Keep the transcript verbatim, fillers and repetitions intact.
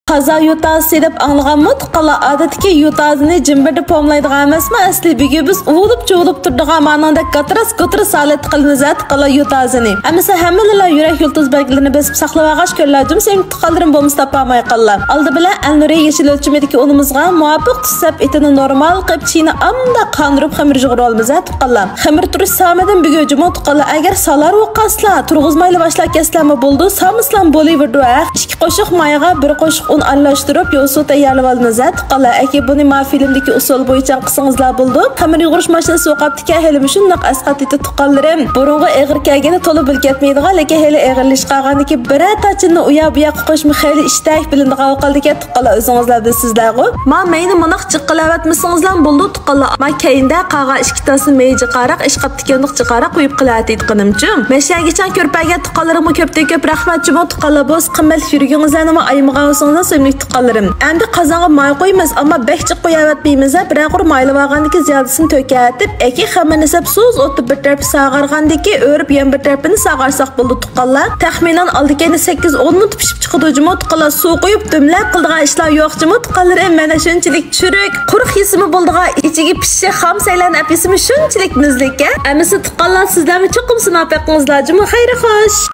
تازا يۇتازىسى دەپ ئاڭلىغانمۇ تۇغقانلار؟ ئادەتتىكى يۇتازىنى جىمبىردە پوملايدىغان ئەمەسمۇ ئەسلى؟ بۈگۈن بىز ئۇۋۇلۇپ-چۇۋۇلۇپ تۇرىدىغان مانىڭدەك گاتىراس-گۇتىراس ھالەتتە قىلىمىز ھە تۇغقانلار يۇتازىنى. ئەمىسە ھەممىلىلا يۈرەك يۇلتۇز بەلگىلىرىنى بېسىپ ساقلىۋالغاچ كۆرلەر جۇمۇ سۆيۈملۈك تۇغقانلىرىم، بولمىسا تاپالمايقانلار. ئالدى بىلەن ئەلنۇرى يېشىل ئۆلچىمىدىكى ئۇنىمىزغا مۇۋاپىق تۈس سەپ ئېتىنى نورمال قىلىپ، چىنى ئامدا قاندۇرۇپ خېمىر يۇغۇرۇۋالىمىز ھە تۇغقانلار. خېمىر تۇرۇش سامىدىن بۈگۈن جۇمۇ تۇغقانلار، ئەگەر سالار بولۇپ قالسىلا، تۇرغۇزمايلا باشلاپ كەتسىلەرمۇ بولىدۇ، سامىسىلام بولۇۋېرىدۇ ھە. ئىككى قوشۇق مايغا بىر قوشۇق ئۇن ئارىلاشتۇرۇپ، يوسۇ تەييارلىۋالىمىز ھە تۇغقانلار. ئەكى بۇنى ما فىلىمدىكى ئۇسۇل بويىچە قىلسىڭىزلا بولىدۇ. خېمىر يۇغۇرۇش ماشىنىسى سوقاپتىكەن، ھېلىمۇ شۇنداق ئەسقاتىدۇ تۇغقانلىرىم. بۇرۇنغۇ ئېغىر كەلگىنى تولا بىلىپ كەتمەيدىغان، لېكىن ھېلى ئېغىرلىشىپ قالغاندىكى بىرەر تاچىننى ئۇيا بۇياققا قوشما خېلى ئىشتەك بىلىنىدىغان قالدىكەن تۇغقانلار، ئۆزىڭىزلەر بىلىسىزلەرغۇ. ما مەينى مۇنداق جىق قىلىۋەتمىسىڭىزلا بولىدۇ تۇغقانلار. ما كەينىدە قالغان ئىككى تاسنى مەي جىقاراق ئىشقاپتىكى ياندۇق جىقاراق قويۇپ قىلىۋەتىدىغىنىمچۇ. مەشەگىچان كۆرپەگە تۇغقانلىرىمغا كۆپتىن كۆپ رەھمەت جۇمۇ تۇغقانلار، بولسا قىممەتلىك يۈرىكىڭىزلەرنىمۇ ئايىمىغان بولسىڭىزلار سۆيۈملۈك تۇغقانلىرىم. ئەمدى قازانغا ماي قويىمىز، ئەمما بەك جىق قويۇۋەتمەيمىز ھە، بىرەر قۇر مايلىۋالغاندىكى زىيادىسىنى تۆكەتىپ، ئەكى خېمىرنى سەپ سۇس ئوتتا بىر تەرىپى ساغارغاندىكى ئۆرۈپ يەنە بىر تەرىپىنى ساغارساق بولىدۇ تۇغقانلار. تەخمىنەن ئالدى كەينى سەككىز ئون مىنۇت پىشىپ چىقىدۇ جۇمۇ تۇغقانلار، سۇ قۇيۇپ دۈملەپ قىلىدىغان ئىشلار يوق جۇمۇ تۇغقانلىرىم. مانا شۇنچىلىك چۈرۈك، قۇرۇق يېسىمۇ بولىدىغان، ئىچىگە پىششىق خام سەيلەرنى ئەپ يېسىمۇ شۇنچىلىك مەززىلىك ھە. ئەمىسە تۇغقانلار، سىزلەرمۇ چوقۇم سىناپ بېقىڭىزلار جۇمۇ. خەير خوش.